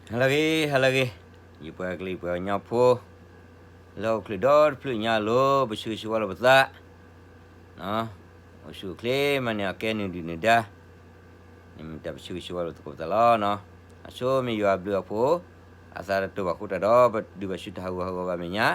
ဟါလၢအဂ့ၤ ဟါလၢအဂ့ၤ, ယပှၤကလုာ်ယပှၤကညီဖိ လၢဟီၣ်ခိၣ်ချၢဒီတဖျၢၣ်ညါအလိၤ ပဆၢဂ့ၤဆၢဝါလိာ်ပသး, အိၣ်ဆူၣ်အိၣ်ချ့မးန့ၣ် အကဲနုာ်ဒုၣ်နုာ်ဒါ, န့ၣ်မ့ၢ်တၢ်ပဆၢဂ့ၤဆၢဝါလိာ်သကိးပသးလီၤ. အဆိမ့ၢ်ယွၤအဘျုးအဖှိၣ် အသးတတိၢ်ဘၣ်အဃိတၢ်ဒီး ပဒုးဘၣ်ဆူတၢ်ဟးဂူာ်ဟးဂီၤဘၣ်မဲာ်ညါ,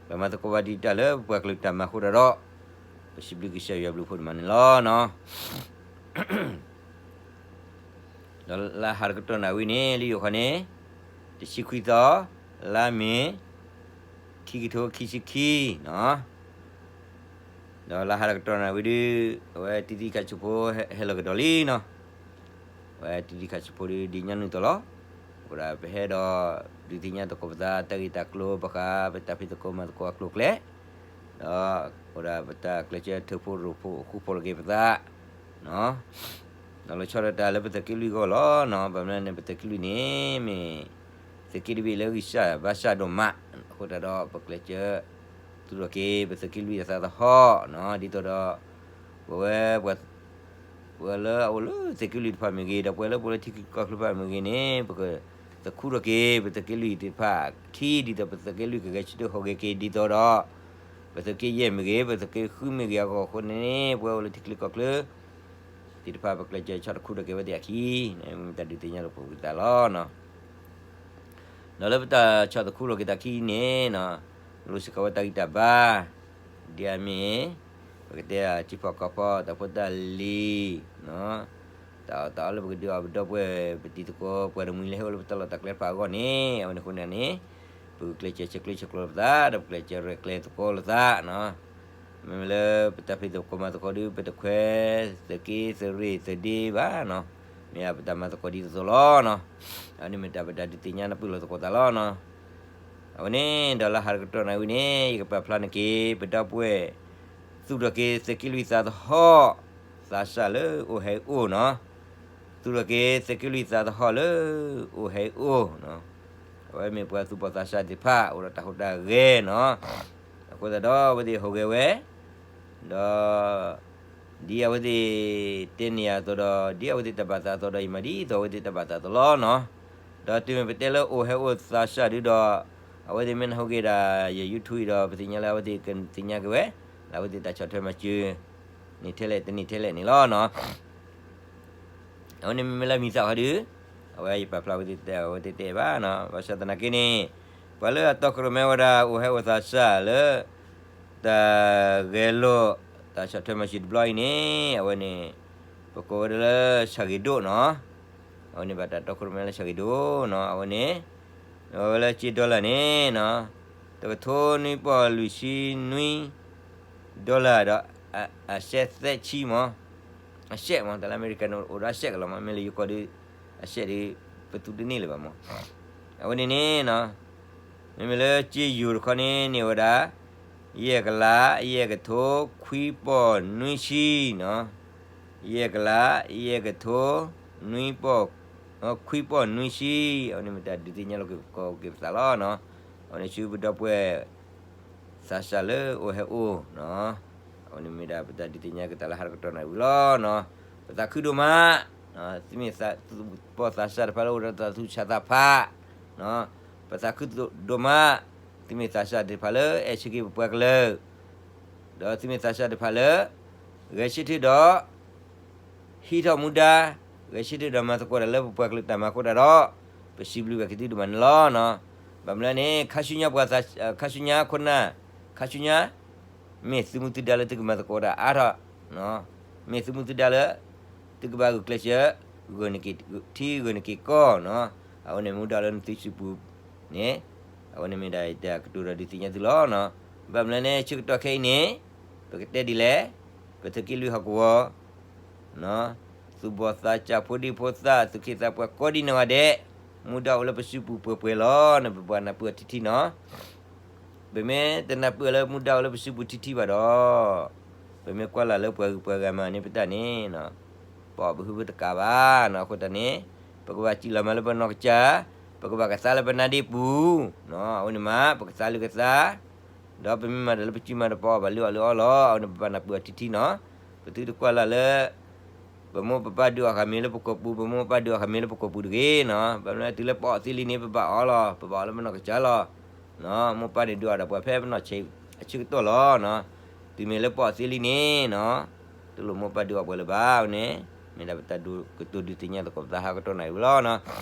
ပမၤသကိးဘၣ်ဒံးတၢ်လၢပပှၤကလုာ်တၢ်မၤအဃိတၢ်ဒီး ပစံးဘျုးကစၢ်ယွၤအဘျုးအဖှိၣ်ဒိၣ်မးန့ၣ်လီၤ. ဒီးလါဟးတကတီၢ်နၣ်ဝံၤန့ၣ် လၢယိၤခီန့ၣ် တဆံခွံသီ, လါမ့ၤ ခံကထိခံဆံခံ, ဒီးလါဟးတကတီၢ်နၣ်ဝံၤဒုး အဝဲတံၤသကိးဆၢဖိဟဲလီၤကဒီးလံနီၤ. အဝဲတံၤသကိးဆၢဖိဒုးဒ်ညီနုၢ်အသိးလီၤ. အဃိဒီးပဟဲဒီး ဒုးသ့ၣ်ညါသကိးပသးတၢ်ဂ့ၢ်တၢ်ကျိၤ ဘၣ်ဃးပတၢ်ဖံးသကိးမၤသကိးအကျိၤအကျဲ ဒီးအဃိဒီးပတၢ်ကျဲးစၢးထၢဖှိၣ်ရိဖှိၣ်ဃူဖိးလိာ်က့ၤပသး ဒီးလီၤဆီဒၣ်တၢ်လၢပသုးက့လွံၢ်အဂီၢ်လီၤနီၤ. ဘၣ်မနုၤန့ၣ် ပသုးက့လွံၢ်န့ၣ် မ့ၢ်သုးက့တဘ့ၣ်လၢဂံၢ်စၢ်ဘါစၢ်ဒိၣ်မး, အဃိသတးဒီး ပကျဲးစၢးသူၣ်ထီၣ်က့ၤ ပသုးက့လွံၢ်အသးသဟီၣ်နီၤ, ဒ်သိးဒီး ပဝဲ ပှၤလၢအအိၣ်လၢသုးက့လွံၢ်တဖၣ်မ့ၢ်ဂ့ၤ, ဒီးပှၤလၢပအိၣ်လၢထံချၢကီၢ်ချၢတဖၣ်မ့ၢ်ဂ့ၤန့ၣ် ပကသူၣ်ထီၣ်က့ၤ ပသုးက့လွံၢ်သ့ၣ်တဖၣ်အခံ ဒ်သိးပသုးက့လွံၢ်ကဂဲၤဆၢထၢၣ်ဟူးဂဲၤက့ၤ ဒ်သိးဒီး ပသုးက့ယဲၢ်မ့ၢ်ဂ့ၤ, ပသုးက့ဃုမ့ၢ်ဂ့ၤအဂီၢ်အဃိန့ၣ် ပဝဲအိၣ်လၢထံချၢကီၢ်ချၢသ့ၣ်တဖၣ် ပကျဲးစၢးဆီၣ်တခူထီၣ်က့ၤဝဲသ့ၣ်အခံ, မ့ၢ်တၢ်ဒုးသ့ၣ်ညါလိာ်ပသးလီၤ. ဒီးလၢပတၢ်ဆီၣ်တခူထီၣ်က့ၤသးခံန့ၣ် လိၣ်စ့ၢ်ကီးဝဲတၢ်ဂံၢ်တၢ်ဘါ, ဒ်အမ့ၢ် ပကတဲအီၤ ထံဖီၣ်ကီၢ်ဖီၣ် တၢ်ဖိတၢ်လံၤ တၢ်အီၣ်တၢ်အီလၢပကဒုးအီၣ်ပဒီပုၢ်ဝဲၢ် ပတံၤသကိးပှၤတမှံၤလၢဟဲအိၣ်လၢပတၢ်လီၢ်တၢ်ကျဲတဖၣ်အဂီၢ်န့ၣ် အဝဲန့ၣ်အဃိန့ၣ်န့ၣ် ပကကျဲးစၢးဆဲးကျိးဆဲးကျၢပသး ဒီးပကျဲးစၢးရဲၣ်ကျဲၤသကိးလိာ်သး မ့မ့ၢ်လၢပတၢ်ဖံးသကိးမၤသကိးဒီး ပတခွဲးသုးက့သုးရ့ၣ်သုးဒ့ဘၣ်နီၤ, မ့ၢ်ပတၢ်မၤသကိးဒ်သိးသိးလီၤနီၤ. အဝဲန့ၣ်မ့ၢ်တၢ်ပတၢ်ဒုးသ့ၣ်ညါနၢ်ပၢၢ်လိာ်သကိးသးလီၤနီၤ. အဝဲန့ၣ်ဒီးလါဟးတကတီၢ်နၣ်ဝံၤန့ၣ် ယကပာ်ဖျါန့ၢ်က့ၤ ပဒီပုၢ်ဝဲၢ် သူၣ်ထီၣ်က့ၤသုးက့လွံၢ်သးသဟီၣ်, သးစၢ်လၢအိၣ်ဟဲအိၣ်နီၤ, သူၣ်ထီၣ်က့ၤသုးက့လွံၢ်သးသဟီၣ်လၢအိၣ်ဟဲအိၣ်နီၤ. အဝဲမ့ၢ်ပှၤသူၣ်ဘီၣ်သးစၢ်သ့ၣ်တဖၣ် အိၣ်ဒီးတၢ်ဟူးတၢ်ဂဲၤနီၤ. အဃိသတးဒီးအဝဲသ့ၣ်ဟူးဂဲၤဝဲ ဒီး ဒ်အဝဲသ့ၣ်တဲန့ၢ်ယၤအသိးဒီး ဒ်အဝဲသ့ၣ်တၢ်ဘၣ်သးအသိးဒီး ယမၤဒ်သိးအဝဲသ့ၣ်တၢ်ဘၣ်သးအသိးလီၤနီၤ. ဒီးတုၤမ့ၢ်ပတဲလၢအိၣ်ဟဲအိၣ်သးစၢ်ဒုဒီး အဝဲသ့ၣ်မ့ၢ်နၢ်ဟူက့ၤဒၣ်ယ YouTube အံၤဒီး ပသ့ၣ်ညါလၢအဝဲသ့ၣ်ကသ့ၣ်ညါက့ၤဝဲ လၢအဝဲသ့ၣ်တၢ်ဆီၣ်ထွဲမၤစၢၤ န့ၣ်ထဲလဲၣ်တန့ၢ်ထဲလဲၣ်န့ၣ်လီၤနီၤ. အဝဲန့ၣ်မ့မ့ၢ်လၢမံၤသၣ်ဃီဒု အဝဲယပာ်ဖျါဝဲသ့ၣ်တဲ အဝဲသ့ၣ်တဲဘၣ်နီၤ. ဘၣ်ဆၣ်သနာ်က့န့ၣ် ပှၤလၢအတီခိၣ်ရိၣ်မဲဝဲဒၣ် အိၣ်ဟဲအိၣ်သးစၢ်လၢ တၢ်ဂဲၤလိာ် တၢ်ဆီၣ်ထွဲမၤစၢၤတဘျီအံၤန့ၣ် အဝဲန့ၣ် ပကိးဝဲဒၣ်လၢဆၣ်ဂ့ၤဒိၣ်နီၤ. အဝဲန့ၣ်ဘၣ်တၢ်တီခိၣ်ရိၣ်မဲလၢဆၣ်ဂ့ၤဒိၣ်နီၤ. အဝဲန့ၣ် အဝဲလၢစ့ dollar န့ၣ်နီၤ တကထိနွံပီၢ်လွံၢ်ဆံနွံ dollar ဒီး အစဲးသၢဆံမး အစဲးမး တၢ်လၢအမဲရကၤန့ၣ် အိၣ်ဒီးအစဲးကလီၤမး မ့ၢ်လၢယိၤကီၢ်ဒီး အစဲးဒီး ပသူတန့ၢ်လၢၤဘၣ်မး. အဝဲန့ၣ်န့ၣ်နီၤ မ့မ့ၢ်လၢစ့ယိၤတခီန့ၣ် န့ၢ်ဝဲဒၣ် ယဲၢ်ကလး ယဲၢ်ကထိ ခွံပီၢ်နွံဆံနီၤ. ယဲၢ်ကလး ယဲၢ်ကထိ နွံပီၢ် ခွံပီၢ်နွံဆံ အဝဲန့ၣ်မ့ၢ်တၢ်ဒုးသ့ၣ်ညါလိာ်က့ၤကီးက့ၤပသးလီၤနီၤ. အဝဲန့ၣ်ဆူပဒီပုၢ်ဝဲၢ် သးစၢ်လၢအိၣ်ဟဲအိၣ်နီၤ. အဝဲန့ၣ်မ့ၢ်ဒၣ်ပတၢ်ဒုးသ့ၣ်ညါကတၢၢ်လၢဟါတကတီၢ်နၣ်ရံၣ်လီၤနီၤ. ပသးခုဒိၣ်မး သုမ့ၢ်သးပှၢ်သးစၢ်တဖၣ်လၢအိၣ်ဒီးတၢ်သူၣ်ဆးသးဖး ပသးခုဒိၣ်မး သုမ့ၢ်သးစၢ်သ့ၣ်တဖၣ်လၢအဲၣ်ဆၢက့ၤပပှၤကလုာ် ဒီးသုမ့ၢ်သးစၢ်သ့ၣ်တဖၣ်လၢ ဂဲၤဆၢထၢၣ်ဒီး ဟံးထီၣ်မူဒါ ဂဲၤဆၢထၢၣ်ဒီးမၤသကိးတၢ်လၢပပှၤကလုာ်တၢ်မၤအဃိတၢ်ဒီး ပစံးဘျုးဘၣ်က့ၤသုဒိၣ်မးန့ၣ်လီၤ. ဘၣ်မနုၤလဲၣ်န့ၣ် ခါဆူညါပှၤ ခါဆူညါခိၣ်နၢ် ခါဆူညါ မ့ၢ်သုမူသုဒါလၢသုကမၤသကိးတၢ်အါထီၣ် မ့ၢ်သုမူသုဒါလၢ သုကဘၣ်ဂုာ်ကျဲးစၢး ထံဂုာ်နက့ၤကီၢ်နီၤ. အဝဲန့ၣ်မူဒါလၢနသုစုပူၤန့ၣ် အဝဲန့ၣ်မ့ၢ်ဒၣ်တၢ်ကတိၤဒီးဒုးသ့ၣ်ညါသုလီၤ. ဘၣ်မနုၤလဲၣ်န့ၣ် ဆၢကတီၢ်ခဲအံၤန့ၣ် ပကတဲဒ်လဲၣ် ပသုးက့လွံၢ်ဟီၣ်ကဝီၤ သူၣ်ဘီၣ်သးစၢ်ဖိဒံဖိသၣ် သူၣ်က့သးပှၢ်ကိးဒံနီၢ်ဂၤဒဲး မူဒါအိၣ်လၢပစုပူၤပှဲၤပှဲၤလီၤန့ၣ် ပဘၣ်နၢ်ပၢၢ်အီၤထံထံနီၤ. ပမ့ၢ်တနၢ်ပၢၢ်လၢမူဒါအိၣ်လၢပစုပူၤထံထံဘၣ်ဒီး ပမ့ၢ်ကွၢ်လၢ်လၢပှၤဂုၤပှၤဂၤမၤန့ၢ်ပတၢ်န့ၣ် ပအီၣ်ပဟုပတကးဘၣ်နီၤ. အဃိသတးန့ၣ် ပကဘၣ်စံၣ်လီၤမၤလၢပနီၢ်ကစၢ် ပကဘၣ်ကသါလၢပနါဒ့ပူၤ အဝဲန့ၣ်မး ပကသါလၢကသါ ဒီးပမ့ၢ်မၤတၢ်လၢပစုမၤတၢ်ပအီၣ်ဘၣ်လၢအီၣ်လၢအီလီၤ. အဝဲန့ၣ်ပဘၣ်နၢ်ပၢၢ်အီၤထံထံနီၤ. ပသုတကွၢ်လၢ်လၢ ပမိၢ်ပပၢ်ဒုးအီၣ်ဃာ်မ့ၤလၢပကိာ်ပူၤ, ပမိၢ်ပပၢ်ဒုးအီၣ်ဃာ်မ့ၤလၢပကိာ်ပူၤတဂ့ၤနီၤ. ဘၣ်မနုၤတုၤလၢပအီၣ်သ့လံန့ၣ် ပဘၣ်အီၣ်လီၤ, ပဘၣ်အီၣ်လၢပနီၢ်ကစၢ်လီၤ. မိၢ်ပၢ်န့ၣ်ဒုးအီၣ်ဒၣ်ပှၤဖဲပနီၢ်ဆံးအဆၢကတီၢ်လီၤ. တုၤမ့ၢ်လၢပအီၣ်သ့လံန့ၣ်နီၤ, တလိၣ်မိၢ်ပၢ်ဒုးအီၣ်ပှၤလၢၤဘၣ်. အဝဲန့ၣ် မ့ၢ်ဒၣ်ပတၢ်ဒိကတိၤဒုးသ့ၣ်ညါသကိးပသးဟးကတီၢ်နၢ်အံၤဝံၤလီၤနီၤ.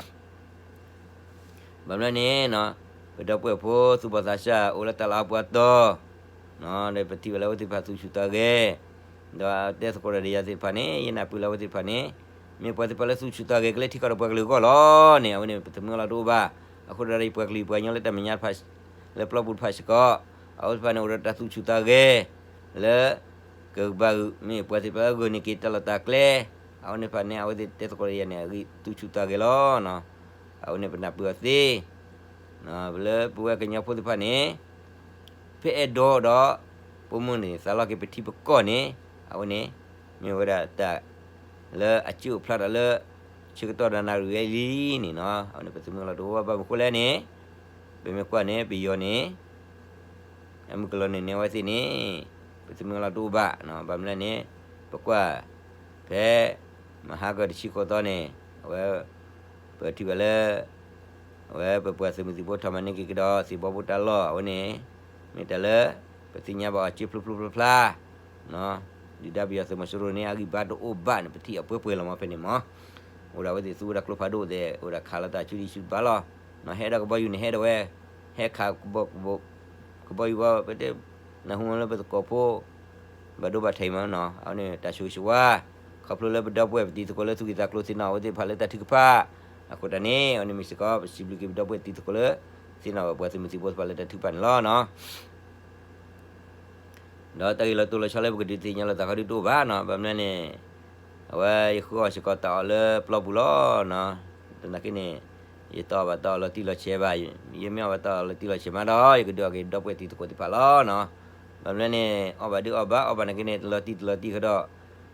ဘၣ်မနုၤန့ၣ်, ပဒီပုၢ်ဝဲၢ်ဖိသူၣ်ဘီၣ်သးစၢ်အိၣ်လၢတၢ်လီၢ်အပူၤအတီၢ်, ဒီးပထံၣ်ဘၣ်လၢအဝဲသ့ၣ်တဖၣ်သူၣ်ဆူၣ်သးဂဲၤ, ဒီးတဲသကိးဒီးယၤသ့ၣ်တဖၣ်န့ၣ် ယနၢ်ပၢၢ်လၢအဝဲသ့ၣ်တဖၣ်န့ၣ် မ့ၢ်ပှၤသ့ၣ်တဖၣ်လၢသူၣ်ဆူၣ်သးဂဲၤကလဲၤထံကီၢ်ဒီးပှၤကလုာ်အဂီၢ်လီၤန့ၣ်, အဝဲန့ၣ်ပသမုၢ်လီၤတအိၣ်ဘၣ်. အဃိဒီးယပှၤကလုာ်ပှၤကညီလၢတၢ်မဲာ်ညါတဖၣ် လၢပျီပူၤတဖၣ်စ့ၢ်ကီး, အဝဲသ့ၣ်တဖၣ်န့ၣ်အိၣ်ဒီးတၢ်သူၣ်ဆူၣ်သးဂဲၤ လၢ ကဘၣ်မ့ၢ်ပှၤသ့ၣ်တဖၣ်ဂၢၢ်န့ၢ်က့ၤတၢ်လီၢ်တၢ်ကျဲ, အဝဲန့ၣ်တဖၣ်န့ၣ် အဝဲသ့ၣ်တဲသကိးဒီးယၤန့ၣ် အဂ့ၢ်သူၣ်ဆူၣ်သးဂဲၤလီၤ. အဝဲန့ၣ်ပနၢ်ပၢၢ်အီၤသ့, လၢပဝဲကညီဖိသ့ၣ်တဖၣ်န့ၣ် ဖဲအဲၣ်ဒိးဒီး ပမိၢ်န့ၣ် သးလီက့ၤပထံပကီၢ်န့ၣ်, အဝဲန့ၣ် မ့ၢ်ဝဲဒၣ်တၢ် လၢအစၢၢ်အိၣ်ဖျါထီၣ်လၢ ဆၢကတီၢ်ဒီးနၣ်ရံၣ်ဝဲလံန့ၣ်နီၤ, အဝဲန့ၣ်ပသမုၢ်လီၤတအိၣ်ဘၣ်. ဘၣ်မနုၤဃိလဲၣ်န့ၣ်, ပမ့ၢ်ကွၢ်န့ၣ် ပယီၤန့ၣ် အမုၢ်ကလီၤန့ၣ်န့ၢ်ဝဲသ့ၣ်န့ၣ် ပသမုၢ်လီၤတအိၣ်ဘၣ်. ဘၣ်မနုၤလဲၣ်န့ၣ် ပကွၢ် ဖဲ မဟါကတဆံဃိးသီန့ၣ် အဝဲ ပထံၣ်ဘၣ်လၢ အဝဲပပှၤသုးမုၢ်သံၣ်ဘိထီၣ်မၤန့ၢ်က့ၤကဒီးသ့ၣ်ဘီဖိတၢ်လီၢ်, အဝဲန့ၣ် မ့ၢ်တၢ်လၢ ပသ့ၣ်ညါဘၣ်အီၤစ့ဖျိဖျိဖျါဖျါ ဒုၣ်ဒါပယီၤသုးမီၤစိရိၤန့ၣ် အဂံၢ်ဘါတအိၣ်ဘၣ်န့ၣ် ပထံၣ်အပှဲၤပှဲၤလီၤမးဖဲန့ၣ်မး, အိၣ်ဒၣ်ဝဲသ့ၣ်သူဝဲဒၣ်ကျိဖးဒိၣ်သ့ၣ် အိၣ်ဒၣ်ခးလီၤတၢ်ဆူဒံဆူတဘၣ်လီၤ. ဟဲဒီးကဘီယူၤန့ၣ် ဟဲဒီးဝဲ ဟဲခး ကဘီယူၤဝဲ ပတဲ နၢ်ဟူမးလၢပသကိးဖိ ဘၣ်ဒိဘၣ်ထံးမးနီၤ, အဝဲန့ၣ်တၢ်ဆိၣ်ဂ့ၤဆိၣ်ဝါ ခီဖျိလၢပဒီပုၢ်ဝဲၢ်ပတံၤသကိးလၢသူၣ်က့သးကျိသ့ၣ်နီၣ်အဝဲသ့ၣ်တဖၣ်လၢတၢ်ထုကဖၣ်, အဃိတၢ်န့ၣ် အဝဲန့ၣ်မ့ၢ်စ့ၢ်ကီး ပစံးဘျုးက့ၤပဒီပုၢ်ဝဲၢ်တံၤသကိးလၢ သ့ၣ်နီၣ်ဘၣ်ပှၤသုးမုၢ်သံၣ်ဘိသ့ၣ်တဖၣ်လၢတၢ်ထုကဖၣ်န့ၣ်လီၤနီၤ. ဒီးတၢ်ဂ့ၢ်လီၤတိၢ်လီၤဆီလၢပကဒုးသ့ၣ်ညါလိာ်သးခီဒုးတအိၣ်ဘၣ်နီၤ, ဘၣ်မနုၤလဲၣ်န့ၣ် အဝဲယဃုအီၣ်စ့ၢ်ကီးတၢ်အီၣ်လၢပျီပူၤလီၤနီၤ. သနာ်က့န့ၣ် ယတအီၣ်ဘၣ်တၢ်အီၣ်လီၤတံၢ်လီၤဆဲးဘၣ်, ယမ့ၢ်အီၣ်ဘၣ်တၢ်အီၣ်လီၤတံၢ်လီၤဆဲးမးဒီး ယကဒုးအီၣ်က့ၤဒီပုၢ်ဝဲၢ်တံၤသကိးသ့ၣ်တဖၣ်လီၤနီၤ. ဘၣ်မနုၤလဲၣ်န့ၣ် အီၣ်ဘၣ်ဒုးအီၣ်ဘၣ် အီၣ်ဘၣ်နာ်က့န့ၣ် တလီၤတံၢ်တလီၤတံၢ်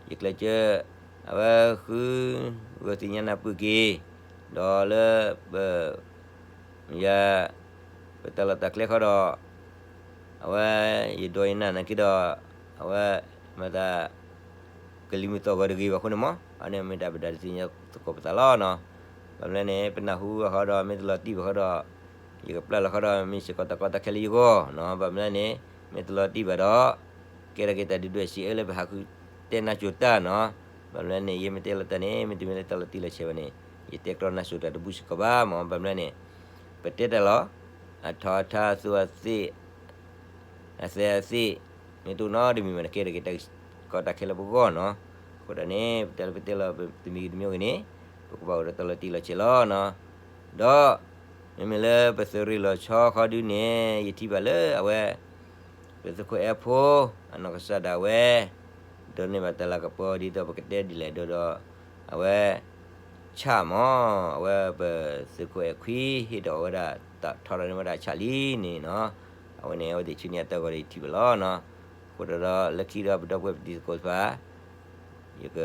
ဃီဒီး ယကျဲးစၢး အဝဲဃု ဂၢၢ်သ့ၣ်ညါနၢ်ပၢၢ်က့ၤ ဒီးလၢပ ယၤ ပတၢ်လီၢ်တၢ်ကျဲဃီဒီး အဝဲ ယဒိးယနၢ်နာ်က့ဒီး အဝဲ မၤသး ကလံၤမုၢ်သီၣ်ဂီၤတဂ့ၤဘၣ်အဃိန့ၣ်မး, အန့ၣ်မ့ၢ်တၢ်ပဒၣ်ဒုးသ့ၣ်ညါသကိးပသးလီၤနီၤ. ဘၣ်မနုၤလဲၣ်န့ၣ် ပနၢ်ဟူအဃီဒီး မ့ၢ်တလီၤတံၢ်ဘၣ်ဃီဒီး ယကပျၢ်လီၤဃီဒီး မ့ၢ်စ့ၢ်ကီးတၢ်ကီတၢ်ခဲလၢယဂီၢ်နီၤ. ဘၣ်မနုၤလဲၣ်န့ၣ် မ့ၢ်တလီၤတံၢ်ဘၣ်ဒီး ကဲထီၣ်က့ၤတၢ်ဒုၣ်ဒွဲၣ်စံးအၢလၢပဟးဃုတဲနၢ်စိၤတၢ်နီၤ. ဘၣ်မနုၤလဲၣ်န့ၣ် ယမ့ၢ်တဲလီၤတၢ်န့ၣ် မ့တမ့ၢ်လၢတၢ်လီၤတံၢ်လီၤဆဲးဘၣ်န့ၣ် ယတဲကြီနၢ်စိၤတၢ်တဘူၣ်စ့ၢ်ကီးဘၣ်မး. ဘၣ်မနုၤလဲၣ်န့ၣ် ပတဲတၢ်လီၤ အထီအထါအသူအသ့ၣ် အသဲအသ့ၣ် မ့ၢ်တအိၣ်နီတမံၤဘၣ်န့ၣ် ကဲထီၣ်က့ၤတၢ်ကီတၢ်ခဲလၢပဂီၢ်နီၤ. အဃိဒၣ်န့ၣ် ပတဲလၢပတဲလီၤတမံၤဂ့ၤတမံၤဂ့ၤန့ၣ် ပကဘၣ်အိၣ်ဒီးတၢ်လီၤတံၢ်လီၤဆဲးလီၤနီၤ. ဒီး မ့မ့ၢ်လၢပသုးရ့ၣ်လီၤဆီဃီဒုန့ၣ် ယထံၣ်ဘၣ်လၢအဝဲ ပသုးခိၣ်အဲၣ်ဖိ အနီၢ်ကစၢ်ဒၣ်ဝဲ ဒိးန့ၢ်ဘၣ်တၢ်လၤကပီၤဒ်သိးပကတဲဒ်လဲၣ်ဒိးဒီး အဝဲ ဆၣ်မး အဝဲပသုးခိၣ်အဲၣ်ခွံ ဟ့ၣ်ဒီးဝဲဒၣ် ထီထီၣ်န့ၢ်ဝဲဒၣ်ဆၣ်လံန့ၣ်နီၤ. အဝဲန့ၣ် အဝဲသ့ၣ်ဆူညါတၢ်ဂီၤဒီးယထံၣ်ဘၣ်လီၤနီၤ. အဃိဒီးလၢခံဒီးပဒီပုၢ်ဝဲၢ်ပတံၤသကိးတဖၣ် ယက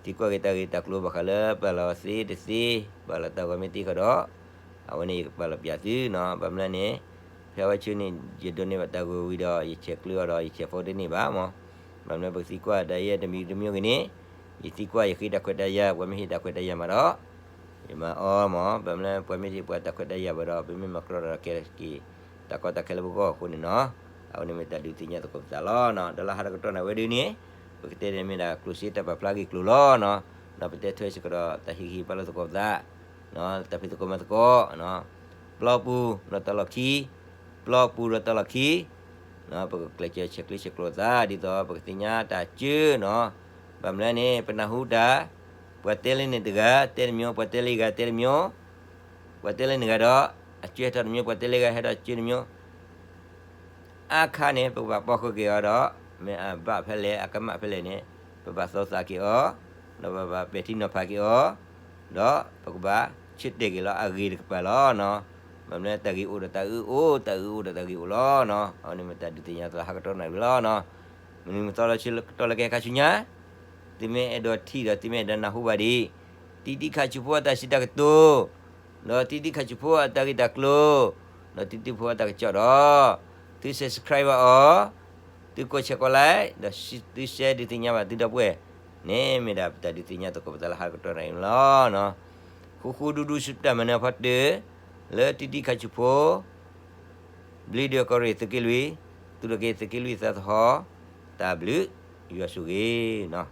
သံကွၢ်က့ၤတၢ်ဂ့ၢ်တၢ်ကျိၤဘၣ်ဃးလၢပာ်လီၤသ့တသ့ ပာ်လီၤတၢ်ဂီၤမ့ၢ်သ့ဃီဒီး အဝဲန့ၣ်ယကပာ်လီၤပၠးသုနီၤ. ဘၣ်မနုၤလဲၣ်န့ၣ် ဖဲအဝဲဆူန့ၣ် ယဒိးန့ၢ်ဘၣ်တၢ်ဂီၤဝံၤဒီး ယဆဲးကျိးအီၤဒီး ယဆဲးဖိတန့ၢ်ဘၣ်မး. ဘၣ်မနုၤလဲၣ် ပကသံကွၢ်တၢ်ယဲၢ်တမံၤတမံၤဂ့ၤန့ၣ် ယသံကွၢ်ယဃ့တၢ်ခွဲးတၢ်ယာ် ပှၤမ့ၢ်ဟ့ၣ်တၢ်ခွဲးတၢ်ယာ်မးဒီး ယမၤအီၤမး. ဘၣ်မနုၤလဲၣ် ပှၤမ့ၢ်ဟ့ၣ်ပှၤတၢ်ခွဲးတၢ်ယာ်ဘၣ်ဒီး ပမ့ၢ်မၤကြီဒီးကဲထီၣ်က့ၤ တၢ်ကီတၢ်ခဲလၢပဂီၢ်အဃိန့ၣ်နီၤ. အဝဲန့ၣ်မ့ၢ်တၢ်ဒုးသ့ၣ်ညါသကိးပသးလီၤနီၤ. ဒီးလၢဟါဒီးကတီၢ်နၢ်ဝဲဒုန့ၣ် ပကတဲန့ၣ်မ့ၢ်ဒၣ်ကျိၣ်စ့တၢ်ပာ်ဖျါဂ့ၢ်ကျိၤလီၤနီၤ. ဒီးပတဲထွဲစ့ၢ်ကီးဒီးတၢ်ဟ့ၣ်ဂံၢ်ဟ့ၣ်ဘါလိာ်သကိးပသး တၢ်ဖံးသကိးမၤသကိး ပျီပူၤဒီးတၢ်လီၢ်ခံ ပျီပူၤဒီးတၢ်လီၢ်ခံ ပကကျဲးစၢးဆဲးကျိးဆဲးကျိးသး ဒ်သိးပကသ့ၣ်ညါတၢ်စၢနီၤ. ဘၣ်မနုၤလဲၣ်န့ၣ် ပနၢ်ဟူတၢ် ပှၤတဲလၢန့ၣ်တဂၤ တဲတမံၤ ပှၤတဲလၢဂၤတဲတမံၤ ပှၤတဲလၢန့ၣ်ဂၤဒီး အစၢဟဲထီၣ်တမံၤ ပှၤတဲလၢဂၤဟဲထီၣ်စၢတမံၤ အခါန့ၣ် ပကဘၣ်ပီၢ်ဃုာ်က့ၤအီၤဒီး မ့ၢ်အဘၣ်ဖဲလဲၣ် အကမၣ်ဖဲလဲၣ်န့ၣ် ပဘၣ်သီသးက့ၤအီၤ ဒီးပဘၣ်ပဲာ်ထံနီၤဖးက့ၤအီၤ ဒီးပကဘၣ်ဆၢတဲာ်က့ၤလီၤအဂ့ၤတကပၤလီၤနီၤ. ဘၣ်မနုၤလဲၣ် တၢ်ဂ့ၤအိၣ်ဒီးတၢ်အၢအိၣ် တၢ်အၢအိၣ်ဒီးတၢ်ဂ့ၤအိၣ်လီၤနီၤ. အဝဲန့ၣ်မ့ၢ်တၢ်ဒုးသ့ၣ်ညါသးဟးကတီၢ်နၢ်ဝံၤလီၤနီၤ. မနုၤမသီလၢဆၢကတီၢ်လၢကဟဲခါဆူညါ သုမ့ၢ်အဲၣ်ဒိးထံၣ်ဒီးသုမ့ၢ်အဲၣ်ဒိးနၢ်ဟူဘၣ်ဒံး တံတံခါဆူဖိအတၢ်စံးတၢ်ကတိၤ ဒီးတံတံခါဆူဖိအတၢ်ဂ့ၢ်တၢ်ကျိၤ ဒီးတံတံဖိအတၢ်ကစီၣ်ဒီး သု subscribe ဘၣ်အီၤ သုကိး share ကိး like ဒီးသု share ဒုးသ့ၣ်ညါဘၣ်သုဒီပုၢ်ဝဲၢ် န့ၣ်မ့ၢ်ဒၣ်ပတၢ်ဒုးသ့ၣ်ညါသကိးပသးလၢဟါကတီၢ်ရၤအံၤလီၤ. ဃူဃူဒူဒူဆူတၢ်မၤနၢၤအဖီတၢၢ် လၢတံဒံခါဆူၣ်ဖိ ဘျံဒုးကီၢ်ရ့ၣ်သုးက့လွံၢ်, သူၣ်ထီၣ်က့ၤသုးက့လွံၢ်သးသဟီၣ်, တၢ်ဘျုး, ယွၤဆိၣ်ဂ့ၤနီၤ.